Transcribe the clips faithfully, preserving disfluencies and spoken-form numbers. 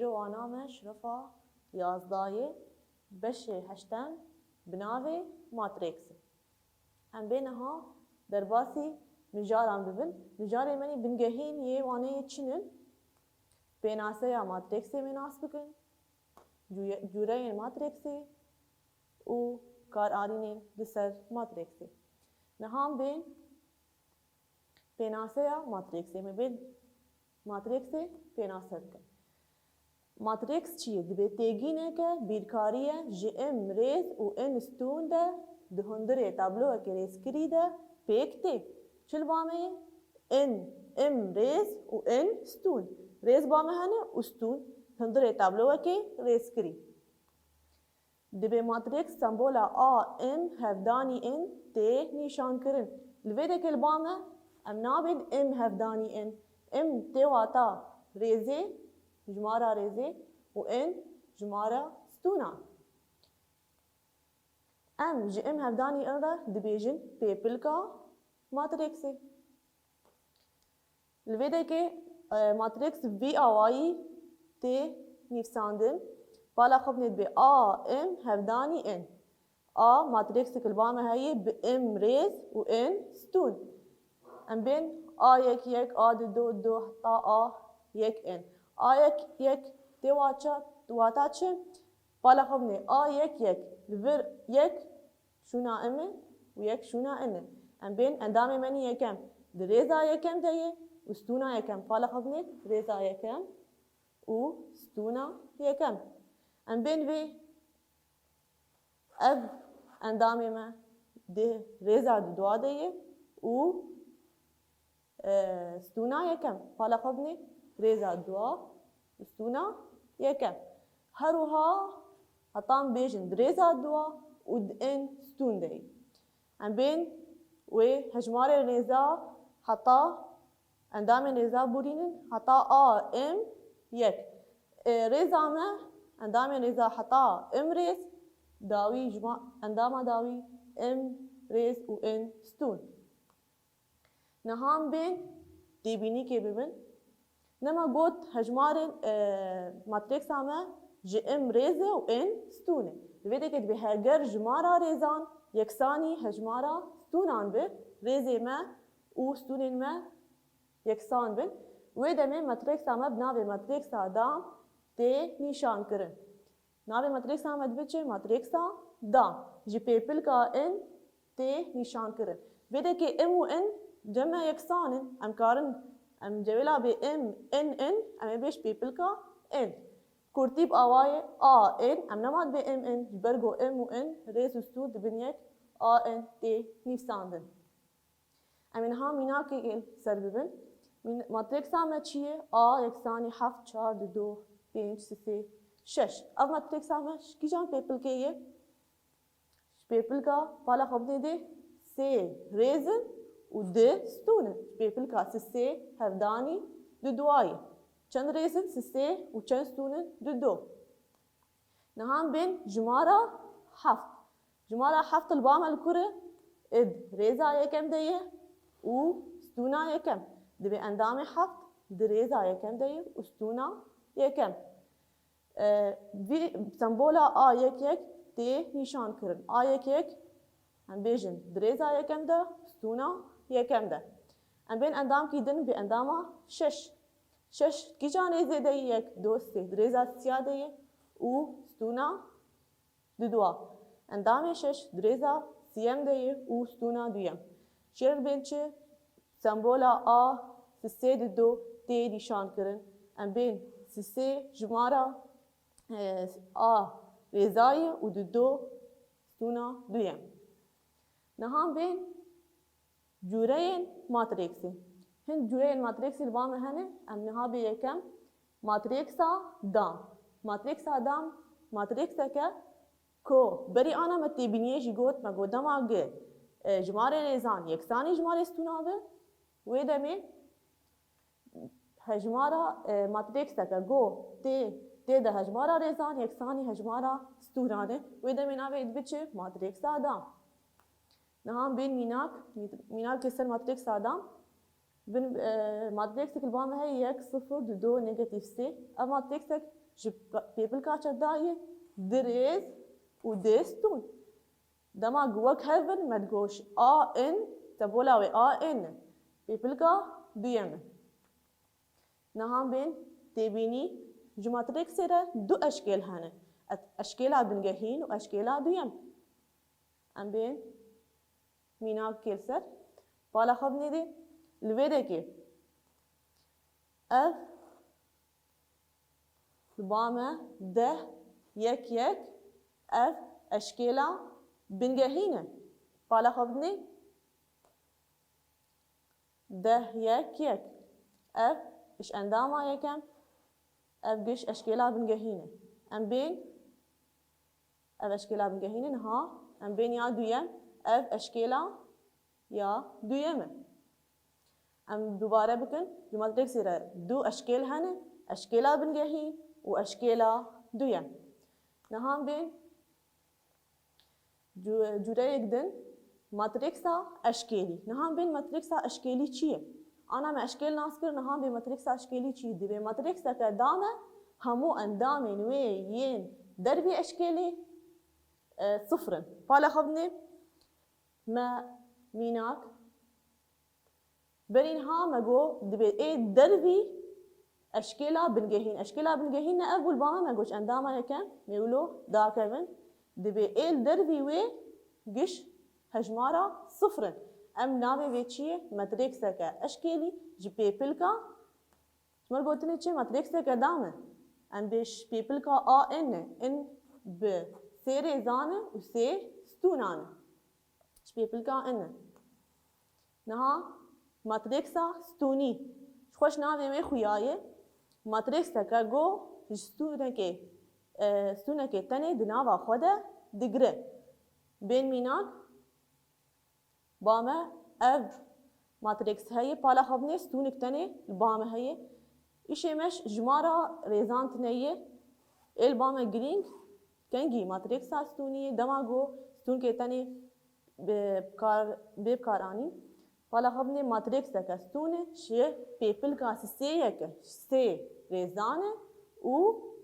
Îro wana me şirofa yazdayê beşê heştem bi navê matrêksê. Em bê niha derbasî mijaran bibin. Mijarê me yê bingehîn yê wanê yê çin in. Pênaseya matrêksê me nas bikin. Cûye-, cûreyên matrêksê û kararînên li ser matrêksê. Niha em bên pênaseya matrêksê, me bên matrêksê pênase bikin. Matrêks çi ye? Dibe têgîneke bîrkarî ye ji im rêz û in stûn de di hundirê tablowekê rêzkirî de pêk tê. Çi li ba me ye? In, im rêz û in stûn. Rêz ba me hene û stûn hundirê tablowekê rêzkirî. Dibe matrêks sembola a, im, hevdanî in tê nîşankirin. Li vê dekê li ba me em nabên im hevdanî in. Im tê wata rêzê, jimara rêzê û in jimara stûnan. Em ji im hevdanî in re dibêjin pêpilka matrêksê. Li vê dekê, e, matrêks vî awayî tê nivîsandin. Pala xwe binê dibe a, im, hevdanî in. A, matrêksek li ba me heye bi im rêz û in stûn. Em bên a yek yek, a du du, du heta a yek in. A yek yek tê waça, wata çi? Pala xwe binê a yek yek. Li vir yek şûna im e û yek şûna in e. Em bên endamê me nî yekem di rêza yekem de ye û stûna yekem. Pala xwe binê rêza yekem û stûna yekem. Em bên vê ev endamê me di rêza dudua de ye û, e, stûna yekem. Pala xwe binê rêza dua û stûna yekem. Her wiha heta em bêjin di rêza dua û di in stûn de ye. Em bên wê hejmarê rêza heta endamên rêza borînin heta a, im, yek. E, rêza me endamên rêza heta im rêz, dawî jima-, endama dawî im rêz û in stûn. Niha em bên têbînîkê bibin. Nema got hejmarên, e, matrêksa me ji im rêz e û in stûn e. Li vê dekê dibê heger jimara rêzan yeksanî hejmara stûnan be, rêzê me û stûnên me yeksan bin. Wê demê matrêksa me bi navê matrêksa dam tê nîşankirin. Navê matrêksa me dibe çi? Matrêksa dam. Ji pêpilka in tê nîşankirin. Vê dekê im û in cem me yeksan in. Em karin, em cewêla bê im, in, in, em ê bê ji pêpilka in. Kurtî bi awayê a, in, em nema dibê im, in, ji ber ku im û in rêz û stûn dibin yek, a, in tê nîvsandin. Em ê niha mînakê li ser bibin. Mîn-, matrêksa me çi ye? A yeksanî heft, çar, du, du, pênc, sisê, şeş. Ev matrêksa me ji kîjan pêpilkê ye? Ji pêpilka pala xwe binê dê sê rêz in û du stûn in. Ji pêpilka sisê hevdanî du duwa ye. Çend rêz in? Sisê û çend stûn in? Du du. Niha em bên jimara heft. Jimara heft li ba me li kur e? Id rêza yekem de ye û stûna yekem. Dibê endamê heft di rêza yekem de ye û stûna yekem. E, vî sembola a yek yek tê nîşan kirin. A yek yek, em bêjin, di rêza yekem de, stûna yekem de. Em bên endamkî din bi endama şeş. Şeş kîjan rêzê de ye? Yek, du, sê. Di rêza siya de ye û stûna du dua. Endamê şeş di rêza siyem de ye û stûna duyem. Şêr bên çi? Sembola a sisê di do tê nîşan kirin. Em bên sisê jimara, e, a rêza ye û di do stûna duyem. Niha bên cûreyên matrêksê. Hin cûreyên matrêksê li ba me hene. Em niha bê yekem matrêksa dam. Matrêksa dam, matrêkseke ku berî ana me têbîniyê jî got, me got dema gi, e, jimarê rêzan yeksanî jimarê stûna be, wê demê hejmara, e, matrêkseke ku tê, tê de hejmara rêzan yeksanî hejmara stûnan e, wê demê navê dibe çi? Matrêksa dam. Niha em bên mînak, mî-, mînakê ser matrêksa dam. Bin, e, matrêksek li ba me heye yek, sifir, du, du, negatif sê. Ev matrêksek Ji pêpilka çendayî du rêz û du stûn. Dema ku wek hev bin, me digot a n, sembola wê a n e. Pêpilka duyem e. Niha bên têbînî, ji matrîksê re du eşkêl hene. Et-, eşkêla bingehîn û eşkêla duyem. Em bên mînak kêl ser. Pala xwe binêrî, li vê dekê ev li ba me deh yek yek, ev eşkêla bingehîn e. Pala xwe bidinê. Deh yek yek. Ev ji endama yekem, ev giş eşkêla bingehîn e. Em bên, ev eşkêla bingehîn e, niha em bên ya duyem, ev eşkêla ya duyem e. Em dubare bikin, ji matrîksê re du eşkêl hene, eşkêla bingehîn û eşkêla duyem. Niha em bên Cu-, cûreyek din, matrîksa eşkêlî. Niha em bên matrîksa eşkêlî çi ye? Ana me eşkêl nas kir, niha em bên matrîksa eşkêlî çi ye? Divê matrîkseke da me, hemû endamên wê yên dervî eşkêlî, e, sifir in. Pala xwe binê, me mînak, Berî niha me got, divê ê dervî eşkêla bingehîn. Eşkêla bingehîn ne ev bû li ba me, me got, ji endama yekem, me wilo dakevin. Divê ê li dervî wê giş hejmara sifir in. Em navê vê çi ye? Matrîkseke eşkêlî ji pêpilka, ji me re gotinê çi? Matrîkseke da me. Em bê ji pêpilka a n e. N bi sê rêzan e û sê stûnan e. Ji pêpilka n e. Niha matrîksa stûnî. Ji xwe ji navê wê xuya ye. Matrîkseke ku ji stûnekê, e, stûnekê tenê di nava xwe de digire. Bên mînak, ba me ev matrîks heye, pala xwe binê, stûnik tenê li ba me heye. Îşê me ji jimara rêzan tune ye. Ê li ba me girîng, kengî matrîksa stûnî ye, dema ku stûnkê tenê bi kar, bê bikaranîn. Pala xwe binê, matrîkseke stûn e, ji pêpilka sisêyek e, sê rêzan e û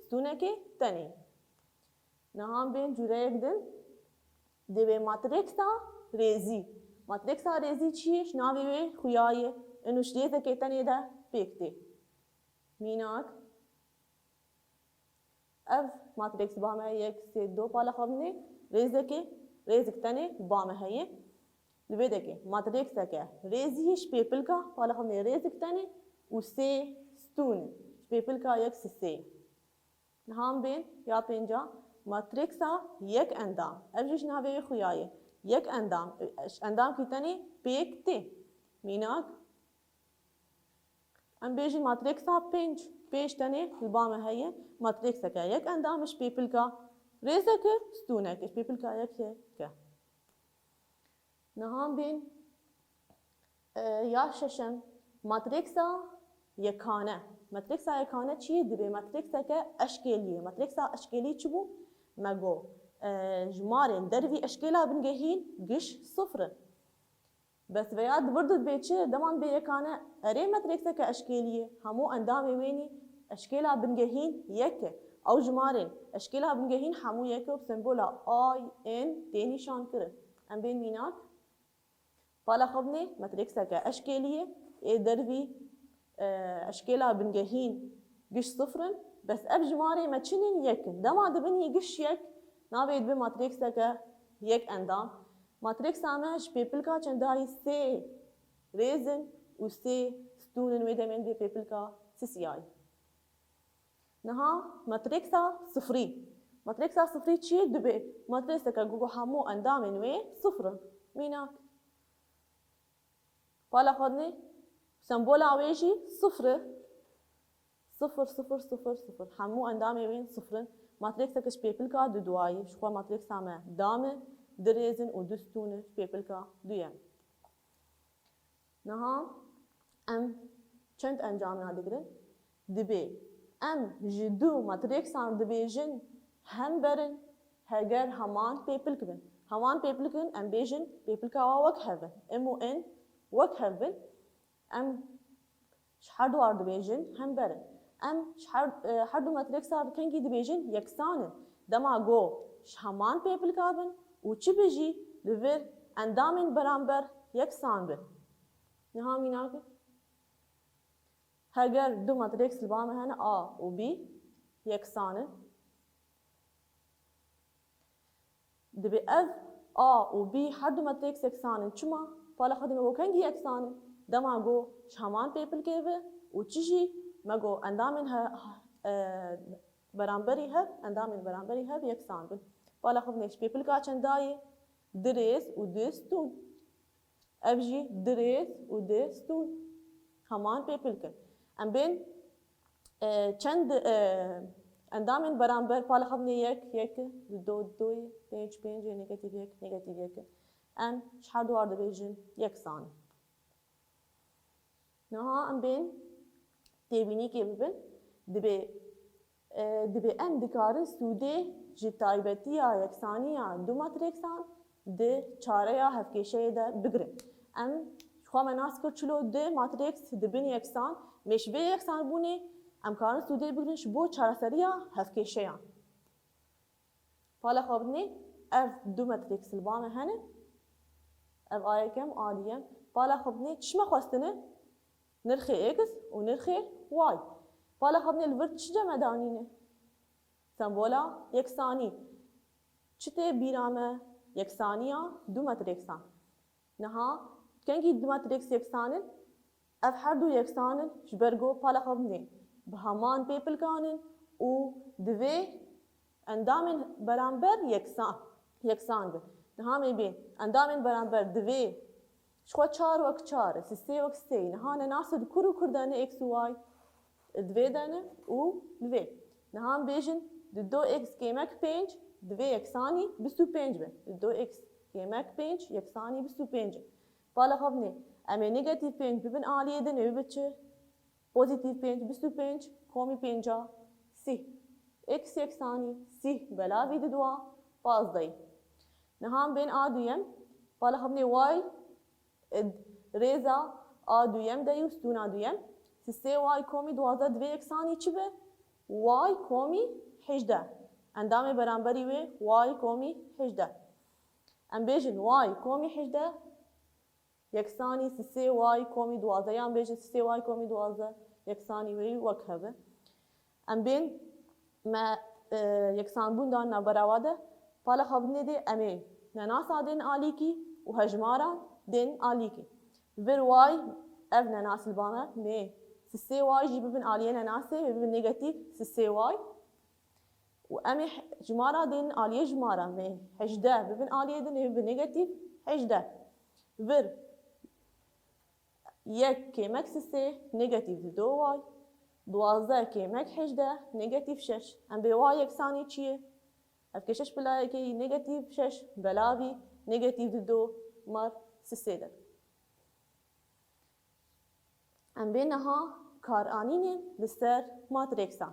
stûnekê tenê. Niha em bên cûreyek din, divê matrîksa rêzî. Matrîksa rêzî çi ye? Ji navê wê xuya ye. Ino ji rêzekê tenê de pêk tê. Mînak. Ev matrîks ba me yek, sê, du, pala xwe binê, rêzekê, rêzik tenê ba me heye. Li vê dekê matrîkseke rêzî ji pêpilka, pala xwe binê, rêzik tenê û sê stûn e. Ji pêpilka yek sisê. Niha em bên ya pênca, matrîksa yek endam. Ev jî ji navê wê xuya ye. Yek endam, endamkî tenê pêk tê. Mînak. Em bêjin matrîksa pênc, pênc tenê li ba me heye, matrîkseke yek endam ji pêpilka rêzeke stûneke, ji pêpilka yek yeke. Niha em bên, e, ya şeşem, matrîksa yekane. Matrîksa yekane çi ye? Divê matrîkseke eşkêlî ye. Matrîksa eşkêlî çi bû? Me got, e, jimarên dervî eşkêla bingehîn giş sifir in. Bes veya di vir de dibê çi? Dema em bê yekane, erê matrîkseke eşkêlî ye. Hemû endamê wê nî eşkêla bingehîn yek e. Ew jimarên eşkêla bingehîn hemû yek e û bi sembola a, n tê nîşankirin. Em bên mînak. Pala xwe binê, matrîkseke eşkêlî ye. Ê dervî, e, eşkêla bingehîn giş sifir in. Bes ev jimarê me çi nîn? Yek in. Dema dibin yî giş yek, navê dibe matrîkseke yek endam. Matrîksa me ji pêpilka çendayî sê rêz in û sê stûn in, wê demên bê pêpilka sisiyayî. Niha matrîksa sifrî. Matrîksa sifrî çi ye? Dibê matrîkseke ku hemû endamên wê sifir in. Mînak. Pala xwe dinê, sembola wê jî sifir e. Sifir, sifir, sifir, sifir. Hemû endamê wê sifir in. Matrîkseke ji pêpilka duduwayî, ji xwe matrîksa me dam e, du rêz in û du stûn e, ji pêpilka duyem. Niha em çend encamê digirin? Dibê em ji du matrîksan dibêjin hember in, heger heman pêpilk bin. Heman pêpilk in, em bêjin pêpilka wa wek hev in. M û n wek hev in. Em ji her duwar dibêjin hember in. Em ji her, e, her du matrîksa kengî dibêjin yeksan in. Dema ku ji heman pêpilka bin û çi bi jî li vir endamên beramber yeksan bin. Niha mînak e. Heger du matrîks li ba me hene A û B yeksan in. Dibê ev A û B her du matrîks yeksan in. Çima? Pala xwe dê me got kengî yeksan in. Dema got ji heman pêpilkê bi û çi jî me got endamên he, e, beramberî hev, endamên beramberî hev yeksan bin. Pala xwe binê ji pêpilka çendayê dirêz û du stûn. Ev jî dirêz û du stûn. Heman pêpilk in. Em bên, e, çend, e, endamên beramber pala xwe binê yek, yek, du, du, pênc, pênc, negatîf yek, negatîf yek. Em ji her duwar dibêjin yeksan. Niha em bên têbînîkê bibin. Dibê, e, dibê em dikarin sûdê ji taybetiya yeksaniya du matrîksan di çareya hevkêşeyê de bigirin. Em xwe me nas kir çilo du matrîks dibin yeksan, mêşvê yeksanbûnê em karin sûdê bigirin ji bo çareseriya hevkêşeyan. Pala xwe binê ev du matrîks li ba me hene. Ev A yekem, A duyem. Pala xwe binê çi me xwestine? Nirxê X û nirxê Y. Pala xwe binê li vir çi cem me danîne? Sembola yeksanî. Çi tê bîra me? Yeksaniya du matrîksan. Niha kengî du matrîks yeksan in? Ev her du yeksan in, ji ber ku pala xwe binê bi heman pêpilkan in û divê endamên beramber yeksan, yeksan bin. Niha me bên endamên beramber divê ji xwe çar wek çar, sisê wek sê, niha ne nas e di kur û kur de ne X û Y. Divê de ne û divê. Niha em bêjin di do x kêmek pênc divê yeksanî bîst û pênc be. Di do x kêmek pênc yeksanî bîst û pênc e. Pala xwe binê. Em ê negatîf pênc bibin aliyê din ê bibe çi? Pozîtîf pênc, bîst û pênc komî pênca sî. X yeksanî sî belavî di dua pazdehî. Niha em bên a duyem. Pala xwe binê y e, rêza a duyem de yî û stûna duyem. Sisê y komî duwazdeh divê yeksanî çi be? Y komî hejdeh. Endamê beramberî wê y komî hejdeh. Em bêjin y komî hejdeh yeksanî sisê y komî duwazdeh. Yan bêjin sisê y komî duwazdeh yeksanî wê wek hev e. Em bên me, e, yeksanbûn dan navbera wa de. Pala xwe binê dê em ê nenasa dên alîkî û hejmara dên alîkî. Vir y ev nenas li ba me, mê sisê y jî bibin aliyê nenasê, wê bibin negatîf sisê y. Û em ê he-, jimara dên aliyê jimara, mê hejdeh bibin aliyê din, ê bibin negatîf hejdeh. Vir yek kêmek sisê, negatîf di do y. Duwazdeh kêmek hejdeh, negatîf şeş. Em bê y yeksanî çi ye? Ev kê şeş bila yekê yî negatîf şeş, belavî negatîf di do mar sisê de. Em bê niha karanînên li ser matrîksan.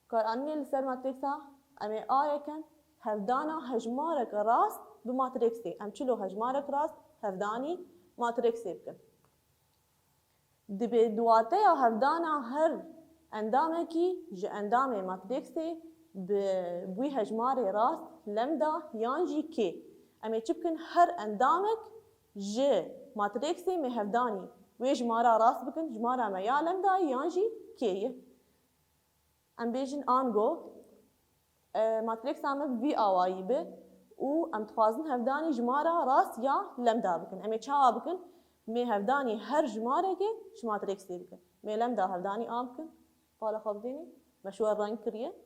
Karanînên li ser matrîksa, em ê a yekem hevdana hejmarek rast bi matrîksê. Em çilo hejmarek rast hevdanî matrîksê bikin. Dibê di wateya hevdana her endamekî ji endamê matrîksê bi wî hejmarê rast lemda yan jî kê. Em ê çi bikin? Her endamek ji matrîksê mê hevdanî wê jimara rast bikin, jimara me ya lemdayî yan jî kê ye. Em bêjin ango, e, matrîksa me bi vî awayî be û em dixwazin hevdanî jimara rast ya lemda bikin. Em ê çawa bikin? Mê hevdanî her jimarekê ji matrîksê bikin. Mê lemda hevdanî a bikin, pala xwe bidênê, me ji we reng kiriye.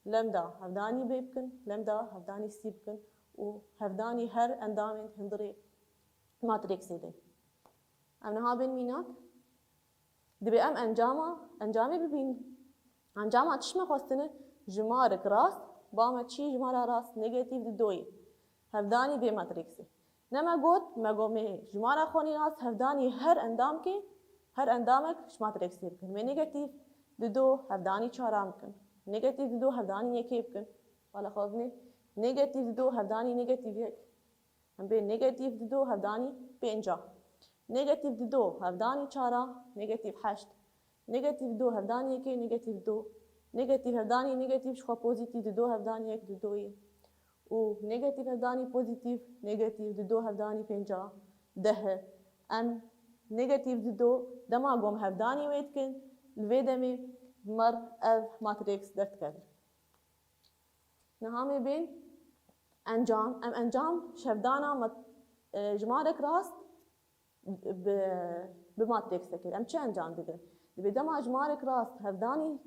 Lemda hevdanî bê bikin, lemda hevdanî sî bikin û hevdanî her endamên hundirê matrîksê de. Em niha bên mînak. Dibê em encama, encamê bibînin. Encama çi ji me xwestine? Jimarek rast, ba me çi? Jimara rast, negatîf di do ye. Hevdanî vê matrîksê. Ne me got, me got mê jimara xwe nînas hevdanî her endamkê, her endamek ji matrîksê bikin. Mê negatîf di do hevdanî çaran bikin. Negatîf di do hevdanî yekê bikin. Pala xwe binê. Negatîf di do hevdanî negatîf yek. Em bê negatîf di do hevdanî pênca. Negatîf di do hevdanî çara, negatîf heşt. Negatîf du hevdanî yekê negatîf du. Negatîf hevdanî negatîf ji xwe pozîtîf didu hevdanî yek didu ye. Û negatîf hevdanî pozîtîf negatîf didu hevdanî pênca deh e. Em negatîf didu dema ku em hevdanî wê dikin, li vê demê mer ev matrîks derdikeve. Niha em ê bên encam, em encam ji hevdana mat-, e, jimarek rast bi, bi matrîksekê. Em çi encam digirin? Dibê dema jimarek rast hevdanî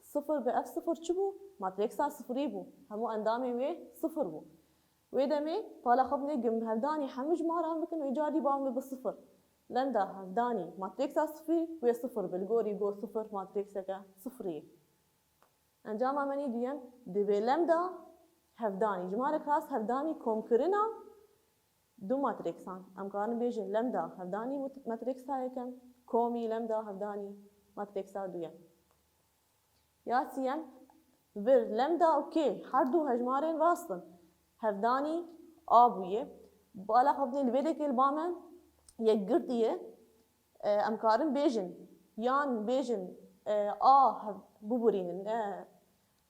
sifir be, ev sifir çi bû? Matrîksa sifirî bû. Hemû endamên wê sifir bû. Wê demê pala xwe binê gim hevdanî hemû jimaran bikin, wê carî bavin bi sifir. Lenda hevdanî matrîksa sifirî wê sifir bi, li gorî go sifir matrîkseke sifirî ye. Encama me nî duyem, dibê lambda hevdanî, jimarek rast hevdanî komkirina du matrîksan. Em karin bêjin lambda hevdanî mut-, matrîksa yekem, komî lambda hevdanî matrîksa duyem. Ya siyem, vir lambda û k her du hejmarên rast in. Hevdanî a bûye. Bala xwe binê li vê dekê li ba me yekgirtî ye. E, em karin bêjin, yan bêjin, e, a hev-, biborînin, e,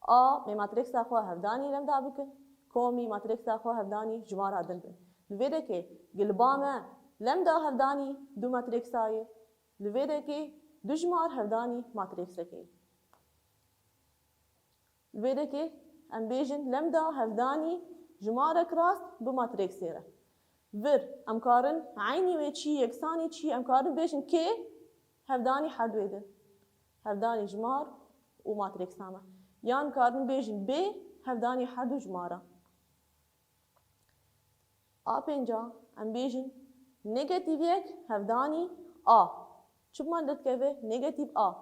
a mê matrîksa xwe hevdanî lambda bikin, komî matrîksa xwe hevdanî jimara din bin. Li vê dekê gi li ba me lambda hevdanî du matrîksa ye, li vê dekê du jimar hevdanî matrîksekê ye. Li vê dekê em bêjin lambda hevdanî jimarek rast bi matrîksê re. Vir, em karin eynî wê çî, yeksanî çî, em karin bêjin k hevdanî her duê din. Hevdanî jimar û matrîksa me. Yan karin bêjin b hevdanî her du jimara. A pênca, em bêjin negatîf yek hevdanî a. Çi bi me derdikeve? Negatîf a.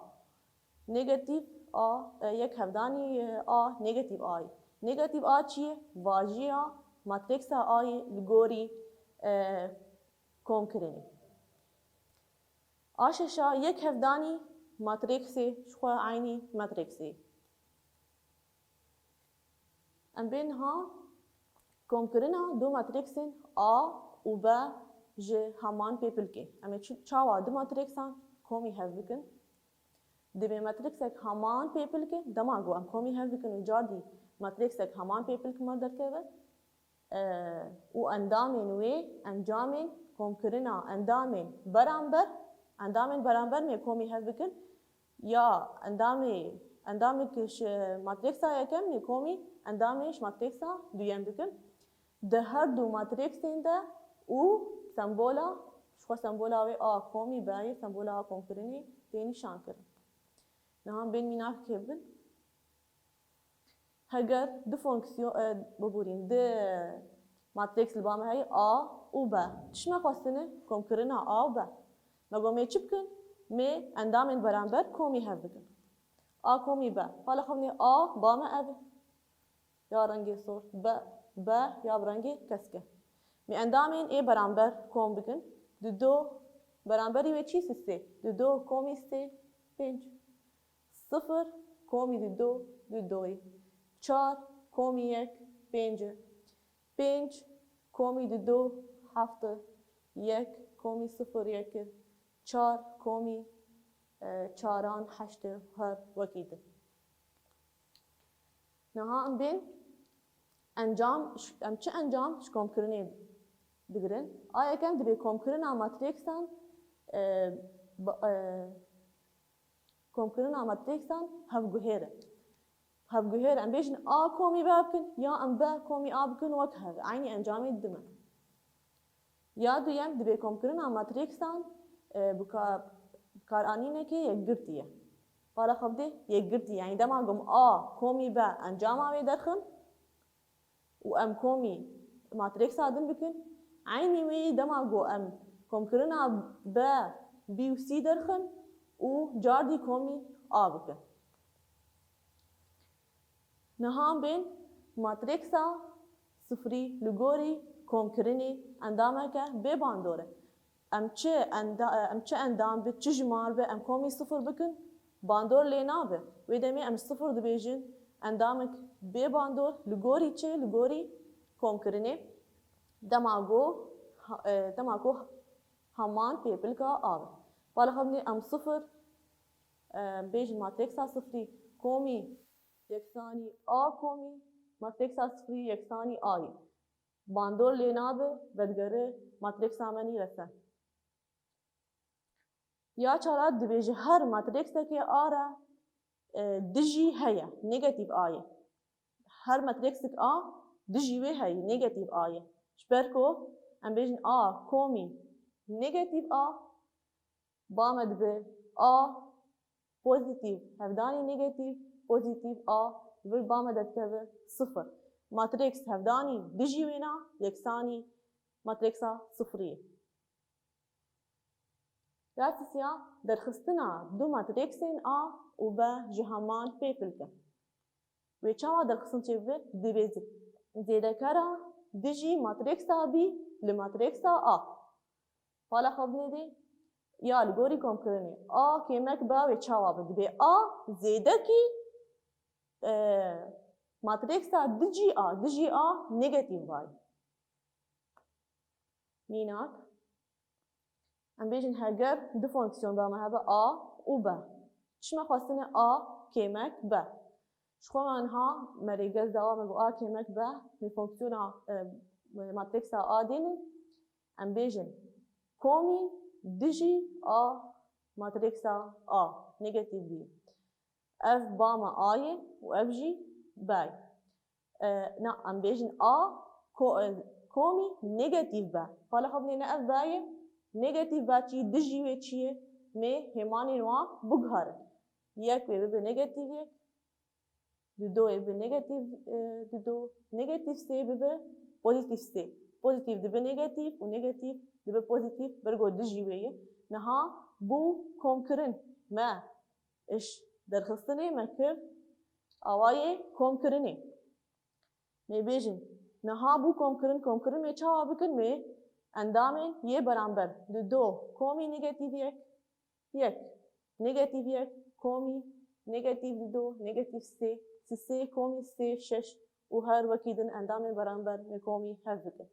Negatîf a, e, yek hevdanî, e, a, negatîf a ye. Negatîf a çi ye? Vajiya matrîksa a ye li gorî, e, komkirinê. A şeşa yek hevdanî matrîksê, ji xwe eynî matrîksê. Em bên niha komkirina du matrîksên A û B ji heman pêpilkê. Em ê çi-, çawa du matrîksan komî hev bikin? Dibê matrîksek heman pêpilkê, dema ku em komî hev bikin û cardî matrîksek heman pêpilk me derdikeve. E, û endamên wê, encamên komkirina endamên beramber, endamên beramber mê komî hev bikin, ya endamê, endamê ki ji matrîksa yekem mê komî endamê ji matrîksa duyem bikin. Di her du matrîksên de û sembola, ji xwe sembola wê a komî B yê, sembola a komkirinê tê nîşan kirin. Niha bên mînakê bin. Heger du fonksiyon, e, biborîn, du matrîks li ba me heye A û B. Çi me xwestine? Komkirina A û B. Me got mê çi bikin? Mê endamên beramber komî hev bikin. A komî B. Pala xwe binê A ba me ev e. Ya rengê sor. B, B ya bi rengê keske. Mê endamên ê beramber kom bikin. Dido beramberî wê çi? Sê. Dido komî sê, pênc. Sifir komî dido, didoyê. Çar komî yek, pênc e. Pênc komî dido, heft e. Yek komî sifir, yek e. Çar komî, e, çaran heşt e, her wekî din. Niha em bên encam, em çi encam ji komkirinê digirin? A yekem dibê komkirina matrîksan, e, ba-, e, komkirina matrîksan hevguhêr e. Hevguhêr em bêjin A komî B bikin, ya em B komî A bikin wek hev. Eynî encamê dime. Ya duyem, dibê komkirina matrîksan, e, bi ka-, bikaranînekê yekgirtî ye. Pala xwe bidê yekgirtî, yanî dema gom A komî B encama wê derxin û em komî matrîksa din bikin, eynî wê dema ku em komkirina B, B û C derxin û cardî komî A bikin. Niha bên matrîksa sifirî li gorî komkirinê endameke bê bandor e. Em çi enda-, em çi endam bi, çi jimar bi, em komî sifir bikin, bandor lê nabe. Wê demê em sifir dibêjin, endamek bê bandor li gorî çi? Li gorî komkirinê. Dema ku ha-, e, dema ku heman pêpilka A be. Pala xwe binê em sifir Em bêjin matrîksa sifrî komî yeksanî A komî, matrîksa sifrî yeksanî A ye. Bandor lê nabe, vedigere matrîksa me nî resen. Ya çar a dibêje her matrîksekê A re, e, dijî heye, negatîf A ye. Her matrîksik A dijî wê heye, negatîf A ye. Ji ber ku em bêjin A komî negatîf A, ba me dibe A pozîtîf, hevdanî negatîf, pozîtîf A, li vir ba me derdikeve sifir. Matrîks hevdanî dijî wêna yeksanî matrîksa sifrî ye. Ya sisiya derxistina du matrîksên A û B ji heman pêpilke. Wê çawa derxistin çêbibe? Dibêje zêdekara dijî matrîksa B li matrîksa A. Pala xwe binêrî, ya li gorî komkirinê A kêmek B wê çawa be? Dibê A zêdekî, e, matrîksa dijî A, dijî A negatîf A ye. Mînak, em bêjin heger du fonksiyon ba me hebe A û B. Çima xwestine A kêmek B? Ji xwe me niha me rêgez dawa me got A kêmek B, me fonksiyona, e, matrîksa A dênin. Em bêjin komî dijî A matrîksa A, negatîf B. Ev ba me A ye û ev jî B ye. E, na, em bêjin A ko-, e, komî negatîf B. Pala xwe binêne ev B ye, negatîf B çi, dijî wê çi ye? Mê hêmanên wan biguherin. Yek wê bibe negatîf yek, dido wê bibe negatîf, e, dido, negatîf sê bibe pozîtîf sê. Pozîtîf dibe negatîf û negatîf dibe pozîtîf, ber ku dijî wê ye. Niha bû komkirin me iş derxistinê me kir awayê komkirinê. Mê bêjin, niha bû komkirin, komkirin mê çawa bikin? Mê endamên yê beramber, dido komî negatîf yek, yek, negatîf yek, komî, negatîf dido, negatîf sê, sê komî sê şeş û her wekî din endamên beramber mê komî hev bikin.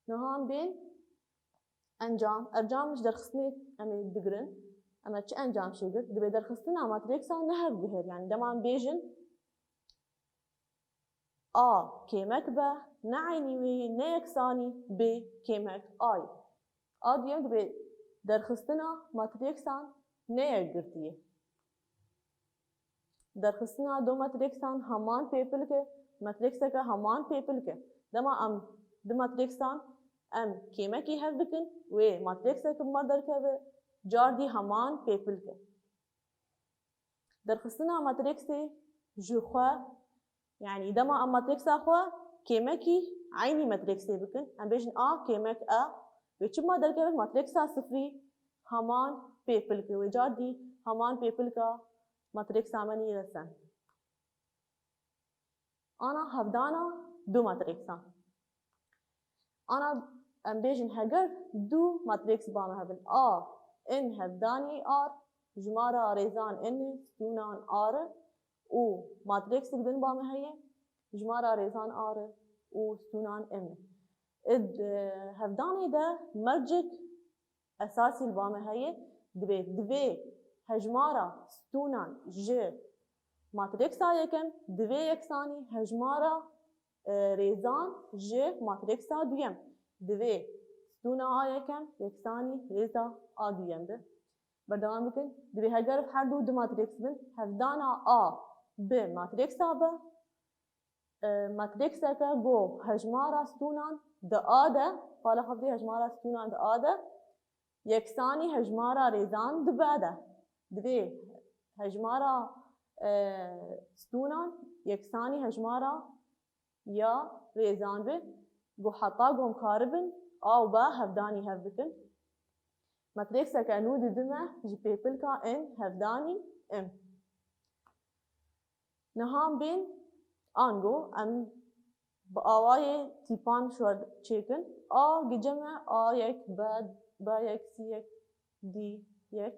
Niha em bên encam. Encam ji derxistinê em ê digirin. Em ê çi encam çêgir? Dibê derxistina matrîksa ne hev guher. Yani dema em bêjin A kêmek B, ne eynî wê ye, ne yeksanî B kêmek A ye. A duyem dibê derxistina matrîksan ne yekgirtî ye. Derxistina du matrîksan heman pêpilke, matrîkseke heman pêpilke. Dema em du matrîksan em kêmekî hev bikin, wê matrîkseke bi me derkeve, cardî heman pêpilke. Derxistina matrîksê ji xwe, yanî dema em matrîksa xwe kêmekî eynî matrîksê bikin, em bêjin A kêmek A, wê çi bi me derkeve? Matrîksa sifrî heman pêpilke, wê cardî heman pêpilka matrîksa me nî resen. Ana hevdana du matrîksan. Ana em bêjin heger du matrîks ba me hebin. A in hevdanî R, jimara rêzan in, stûnan R û matrîksik din ba me heye, jimara rêzan R û stûnan in. Id, e, hevdanê de mercek esasî li ba me heye, dibê, divê hejmara stûnan ji matrîksa yekem divê yeksanî hejmara, e, rêzan ji matrîksa duyem. Divê stûna A yekem yeksanî rêza A duyem be. Berdewam bikin. Divê heger her du du matrîks bin, hevdana A bi matrîksa be, e, matrîkseke ku hejmara stûnan di A de, pala xwe bidê hejmara stûnan di A de, yeksanî hejmara rêzan di B de. Divê hejmara, e, stûnan yeksanî hejmara ya rêzan be, ku heta ku em karibin A û B hevdanî hev bikin. Matrîkseke nû didime ji pêpilka in hevdanî in. Niha em bên ango em bi awayê tîpan şwer çêkin. A gice me A yek, B, B yek, C yek, D yek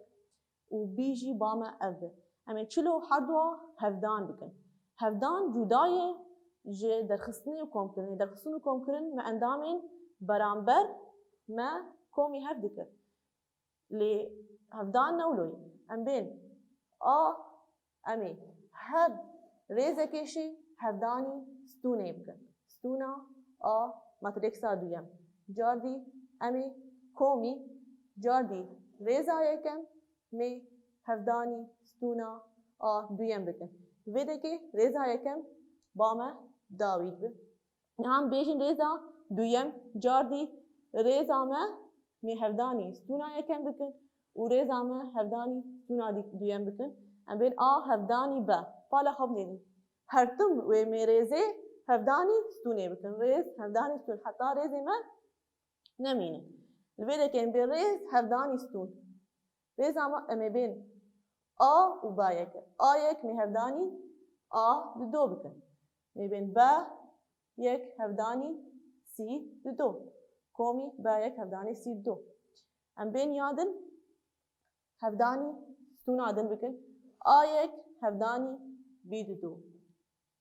û B jî ba me ev be. Em ê çilo her dua hevdan bikin. Hevdan cuda ye ji derxistinê û komkirinê. Derxistin û komkirin me endamên beramber me komî hev dikir. Lê hevdan ne wilo ye. Em bên A, em ê her rêzekê jî hevdanî stûnê bikin. Stûna A matrîksa duyem. Cardî em ê komî cardî rêza yekem mê hevdanî stûna A duyem bikin. Vê dekê rêza yekem ba me dawî dibe. Niha em bêjin rêza duyem cardî rêza me mê hevdanî stûna yekem bikin û rêza me hevdanî stûna di-, duyem bikin. Em bên A hevdanî B. Pala xwe binêrin. Her tim wê mê rêzê hevdanî stûnê bikin. Rêz hevdanî stûn. Heta rêzê me nemîne. Li vê dekê em bên rêz hevdanî stûn. Rêza me em ê bên A û B yek e. A yek mê hevdanî A di do bikin. Mê bên B yek hevdanî sî di do. Komî B yek hevdanî sî di do. Em bên ya din hevdanî stûna din bikin. A yek hevdanî bî di do.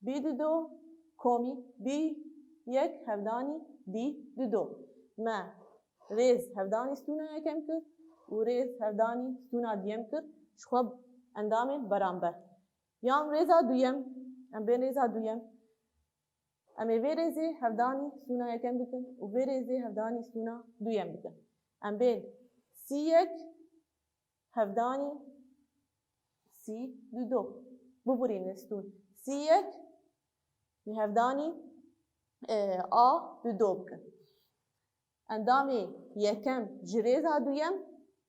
Bî di do komî bî yek hevdanî dî di do. Me rêz hevdanî stûna yekem kir û rêz hevdanî stûna duyem kir. Ji xwe endamên beramber. Yan rêza duyem, em bên rêza duyem. Em ê vê rêzê hevdanî stûna yekem bikin û vê rêzê hevdanî stûna duyem bikin. Em bên sî yek hevdanî sî di do. Biburînin stûn. Sî yek mê hevdanî, e, A di do bikin. Endamê yekem ji rêza duyem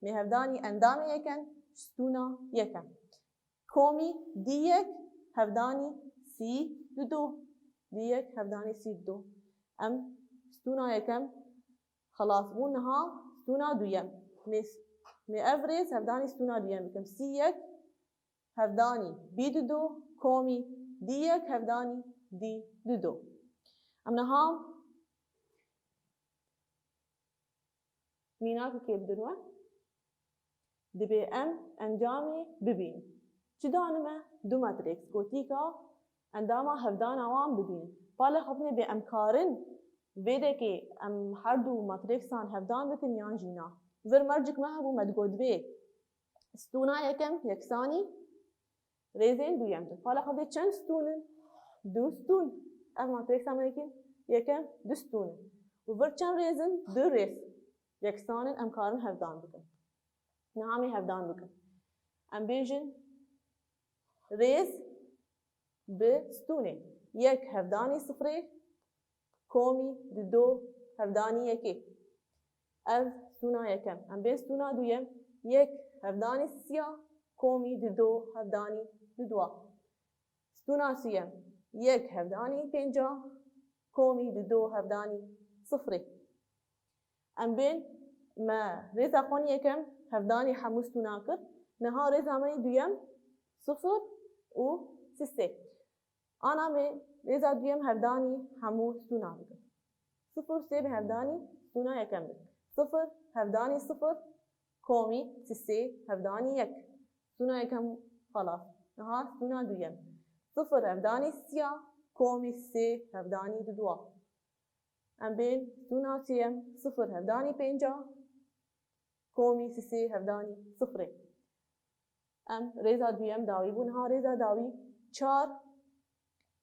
mê hevdanî endamê yekem ji stûna yekem. Komî dî yek hevdanî sî di do. Dî yek hevdanî sî di do. Em stûna yekem xelas bû, niha stûna duyem. Mê, mê ev rêz hevdanî stûna duyem bikim. Sî yek hevdanî bî di do, komî dî yek hevdanî dî di do. Em niha mînakekê bidin we. Dibê em encamê bibînin. Çi danime? Du matrîks gotîka endama hevdana wan bibînin. Pala xwe binê bê em karin vê dekê em her du matrîksan hevdan bikin yan jî na. Vir mercik me hebû me digot dibê stûna yekem yeksanî rêzên duyem din. Pala xwe dê çend stûn in? Du stûn. Ev matrîksa me yekê yekem du stûn in. Û vir çend rêz in? Du rêz yeksan in, em karin hevdan bikin. Niha em ê hevdan bikin. Em bêjin rêz bi stûnê. Yek hevdanî sifrê, komî di do hevdanî yekê. Ev stûna yekem. Em bên stûna duyem, yek hevdanî sisiya, komî di do hevdanî di dua. Stûna siyem, yek hevdanî pênca, komî di do hevdanî sifrê. Em bên me rêza xwe yekem hevdanî hemû stûna kir. Niha rêza me yê duyem sifir û sisê. Ana me rêza duyem hevdanî hemû stûna bikin. Sifir sê bi hevdanî stûna yekem bikin. Sifir hevdanî sifir komî sisê hevdanî yek. Stûna yekem xelas. Niha stûna duyem. Sifir hevdanî siya komî sê hevdanî di dua. Em bên stûna sêyem sifir hevdanî pênca komî sisê hevdanî sifrê. Em rêza duyem dawî bû. Niha rêza dawî çar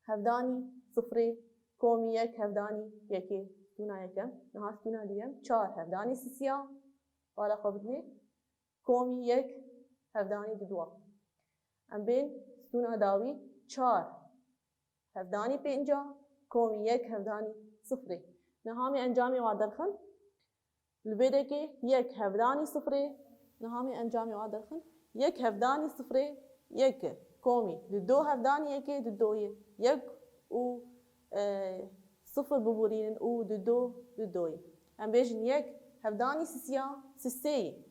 hevdanî sifrê komî yek hevdanî yekê stûna yekem. Niha stûna duyem çar hevdanî sisiya. Pala xwe bidinê. Komî yek hevdanî di dua. Em bên stûna dawî çar hevdanî pênca komî yek hevdanî sifrê. Niha me encamê wa derxin. Li vê dekê yek hevdanî sifrê, niha me encamê wa derxin. Yek hevdanî sifrê yek komî di do hevdanî yekê di doyê yek û, e, sifir biborînin û di do di doyê. Em bêjin yek hevdanî sisiya sisêyê.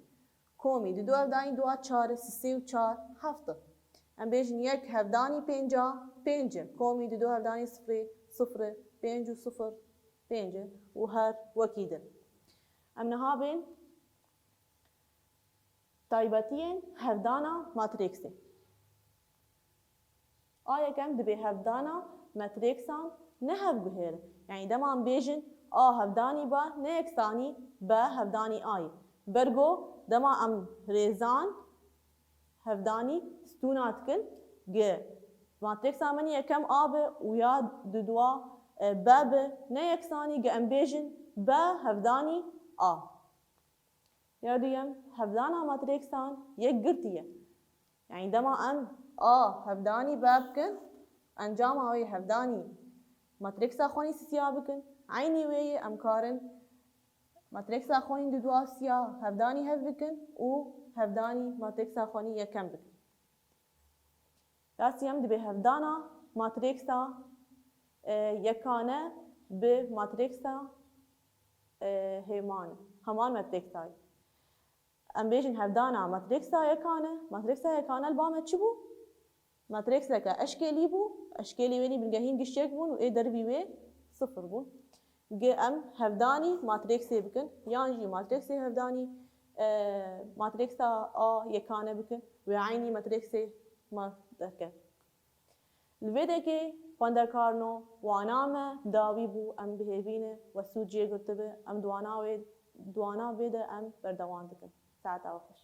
Komî di do hevdanî dua çar e, sisê û çar heft e. Em bêjin yek hevdanî pênca pênc e. Komî di do hevdanî sifrê sifir e, pênc û sifir pênc e û her wekî din. Em niha bên taybetiyên hevdana matrîksê. A yekem dibê hevdana matrîksan ne hevguhêr e. Yanî dema em bêjin A hevdanî B ne yeksanî B hevdanî A ye. Bergo dema em rêzan hevdanî stûna dikin, gi matrîksa min yekem A bi û ya dudwa, e, B bi, ne yeksanî, gi em bêjin B hevdanî A. Ya duyem, hevdana matrîksan yekgirtî ye. Yani dema em A hevdanî B bikin, encama wê hevdanî matrîksa xwenî sisiya bikin. Eynî wê yê em karin matrîksa xwenî dudwa siya hevdanî hev bikin û hevdanî matrîksa xwenî yekem bikin. Rastî em dibê hevdana matrîksa, e, yekane bi matrîksa, e, hêman, heman matrîksayê. Em bêjin hevdana matrîksa yekane, matrîksa yekane li ba me çi bû? Matrîkseke eşkêlî bû, eşkêlî wê nî bingehîn gişt yek bûn û ê dervî wê sifir bûn. Gi em hevdanî matrîksê bikin, yan jî matrîksê hevdanî, e, matrîksa A yekane bikin, wê eynî matrîksê ma derket. Li vê dekê xwendekarno, wana me dawî bû, em bi hêvî ne we sûd jê girtibe, em di wana wê, di wana vê de em berdewam dikin. Saeta we xweş.